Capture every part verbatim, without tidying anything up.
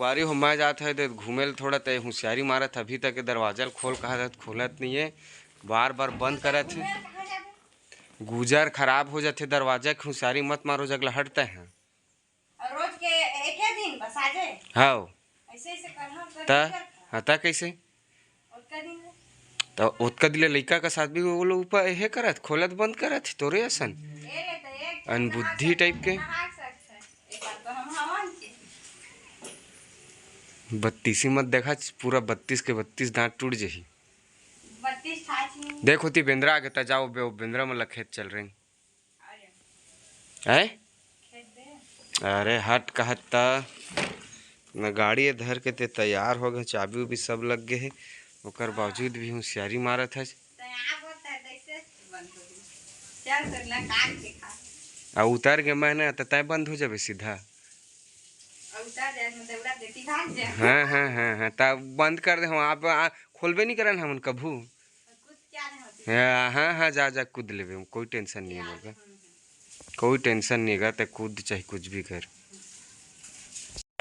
बारी हो, मैं जात हे दे घूमे ल थोड़ा, तय हुसियारी मारत, अभी तक दरवाजा ल खोल कहा जात, खोलत नहीं है, बार बार बंद करत है। गुजर खराब हो जाथे दरवाजा के, हुसियारी मत मारो, जगला हटते हैं। और रोज के एक ही दिन बस आ जाए। हाँ। ऐसे ऐसे करना, कर त, नहीं करता। हाँ, त कैसे? ओतका दिन ले। त ओतका दिन ले लइका का साथ भी वो लोग ऊपर हे करत, खोलत बंद करत, तोरे असन। ए ले त एक अनबुद्धि टाइप के। नहा सकत है। एक बार तो हम हवन के। बत्तीसी मत देखा, पूरा बत्तीस के बत्तीस दांत टूट जही। बत्तीस ठाची। देख होती बेंदरा आगे, त जाओ बे, बेंदरा मन ल खेत चल रही। हैं? अरे हट कहत त। न गाड़ी धर के ते तैयार हो गए, चाबी उबी सब लग गए है, ओकर बावजूद भी हुसियारी मारत है। आ उतर के मैं ना त तय बंद हो जाबे सीधा। हाँ, हाँ, हाँ, हाँ, त बंद कर दे हम, आप आ, खोलबे नहीं करन हमन कभू। हाँ, हाँ, हाँ, जा, जा, कूद लेबे, कोई टेंशन नहीं है मोर का। कोई टेंशन नहीं गा, ते कूद चाहे कुछ भी कर।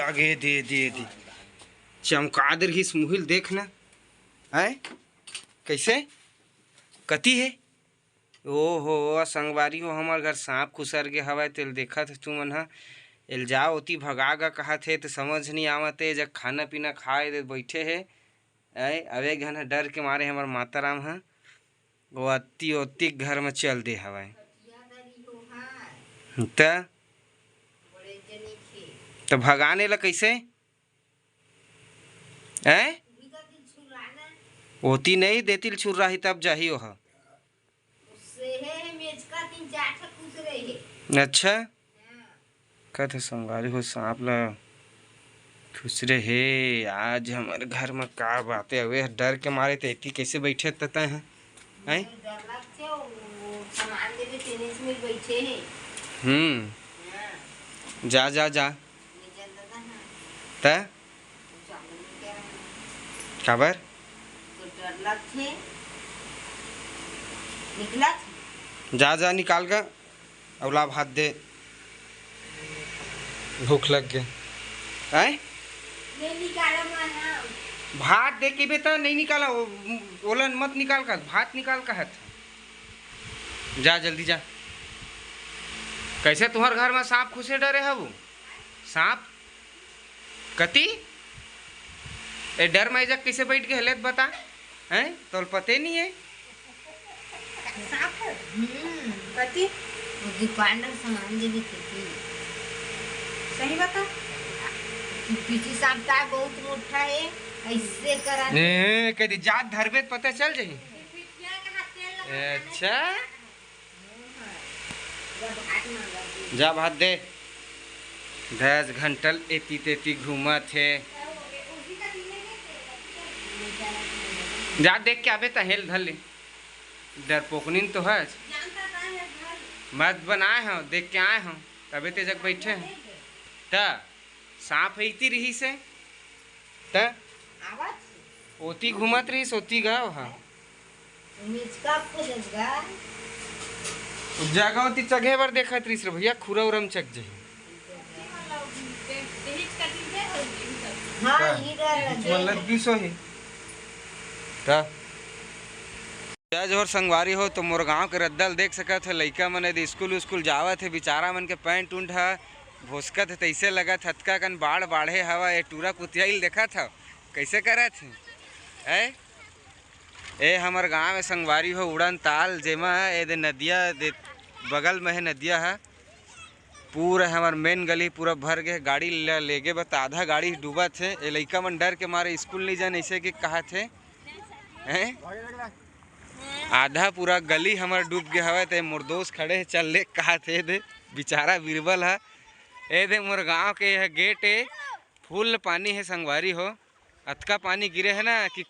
आगे दे, दे, दे। चमकादर ही मुहिल देख ना। हैं? कैसे? कती है? ओ हो, संगवारी हो, हमर घर सांप खुसर गे हवय, तेल देखत हे तुमन ह। एल जा ओती भगा गा कहत हे, त समझ नहीं आवत हे, जब खाना पीना खाए दे बैठे हे। ऐ, अब एक घन डर के मारे हमर माता राम ह, वो अति ओतिक घर में चल दे हवय। त, त भगाने ला कैसे? ऐ? ओती नहीं देतिल छुर्राही तब जाही ओह। अच्छा। कथे संगवारी हो सांप ला खुसरे हे। आज हमर घर म का बात हे, अवे डर के मारे ते एती कैसे बैठे त तय ह? हैं? डर लगथे, वो सामान देवे तेने से मिल बैठे हे। हम्म। हाँ। जा, जा, जा। ले चल दादा, हाँ। त? वो चालू नहीं कर रहा। काबर? तो डर लगथे। निकलत? जा, जा, निकाल के। अउ ला भात दे, भूख लग गे। आय? ले निकालो मन ह। भात दे के बे त नहीं निकाला, ओ-, ओलन मत निकाल कहत, भात निकाल कहत। जा जल्दी जा। कैसे तुहर घर में सांप खुसे डरे हबू? सांप? कती? ए डर में जग कैसे बैठ के हले त बता? हैं? तोल पते नहीं है? सांप है? हम्म। कती? वो दुकान में सामान देवे थे कि। सही बता। कि पीछे सांप का बहुत मोटा है, ऐसे करा। ए, कदी जात धरबे त पता चल जाही। फिर क्या कहा, तेल लगा ए, अच्छा। जा भात दे। दस घंटा ल एती तेती घूमत हे। जा देख के आबे त हेल धर ले। डरपोकनिन तो हस। मत बनाए हो, देख के आए हो, तबे ते जग बैठे हो। त सांप ह इती रहिस हे। त आवत? ओती घूमत रहिस, ओती गा ओहा। मिचका खोजत गा। जगह ओती चघे बर देखत रहिस रे भैया, खुरा उरा म चघ जही। हाँ, का? ही डर लगे। मतलब बीस होही। त जय जोहर संगवारी हो, तो मोर गांव के रद्दा ल देख सकत हे, लइका मन यदि स्कूल उस्कूल जावत हे, बिचारा मन के पैंट उंट ह भोसकत हे, तइसे लगत हे अतका कन बाढ़ बाढ़े हवा, ए टूरा कुतियाइल देखत हव, कइसे करत हे, हैं? ए हमर गांव हे संगवारी हो, उड़न ताल, जेमा ए दे नदिया दे बगल में हे नदिया ह, पूरा हमर मेन गली पूरा भर गे, गाड़ी ल लेगे बर त आधा गाड़ी डूबत हे, ए लइका मन डर के मारे स्कूल नइ जान, अइसे के कहत हे, हैं? आधा पूरा गली हमर डूब गे हवय, ते मोर दोस्त खड़े हे, चल ले कहात हे दे, बिचारा बीरबल ह। ए दे मोर गांव के यह गेट ए, फुल पानी हे संगवारी हो। अतका पानी गिरे हे ना कि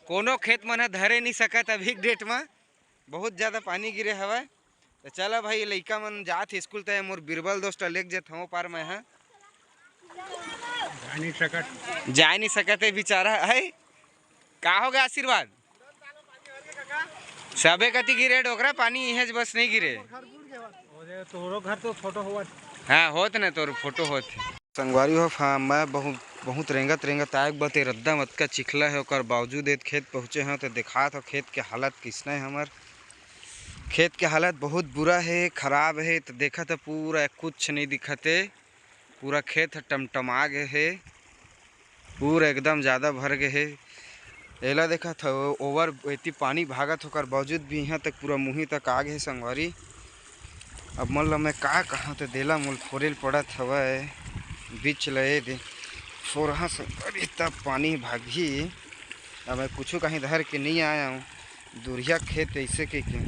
कोनो खेत मन ह धरे नहीं सकत अभी के डेट म, बहुत ज्यादा पानी गिरे हवय। त चला भाई, लइका मन जात हे स्कूल, ते मोर बीरबल दोस्त ल लेके जात हवं पार मैं ह। जा नहीं सकत। जा नहीं सकत हे बेचारा। है का हो गे आशीर्वाद? सबे कति गिरे डोकरा पानी, इहें बस नहीं गिरे। ओरे, तोरो घर तो फोटो होवत। हाँ, होत न तोर फोटो होत। संगवारी हो, फा-, मैं बहुत, बहुत रेंगत, रेंगत आए बर ते रद्दा म अतका चिखला हे, ओकर बावजूद ए खेत पहुँचे हंव, त देखात हो खेत के हालत किसने हे हमर। खेत के हालत बहुत बुरा हे, खराब हे, त देखत हो पूरा कुछ नहीं दिखत हे, पूरा खेत ह टमटमा गे हे, पूरा एकदम ज़्यादा भर गे हे। एला देखत हो, ओवर एती पानी भागत होकर बावजूद भी यहाँ तक पूरा मुही तक आ गे हे संगवारी। अब मन ल मैं का कहा, त देला मोल फोरेल पड़त हवय, बीच ल ए दे फोरहा संगवारी, तब पानी भागही। अब मैं कुछ कहीं धर के नहीं आया हूँ, दुरिहा खेत ऐसे के, के।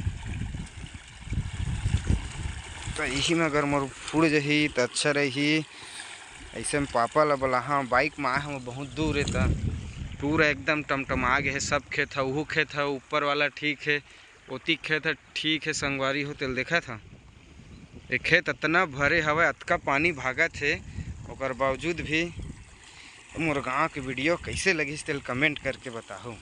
त इही में अगर मोर फूड़ जही त अच्छा रही। ऐसे में पापा ला बोला, हाँ, बाइक में आए हम बहुत दूर हे, त पूरा एकदम टमटमा गे हे सब खेत ह। उहू खेत ह ऊपर वाला ठीक हे, ओती खेत ह ठीक हे संगवारी हो, तेल देखत ह। ये खेत अतना भरे हवय, अतका पानी भागत हे, ओकर बावजूद भी मोर गांव के वीडियो कैसे लगिस तेल कमेंट करके बताहू।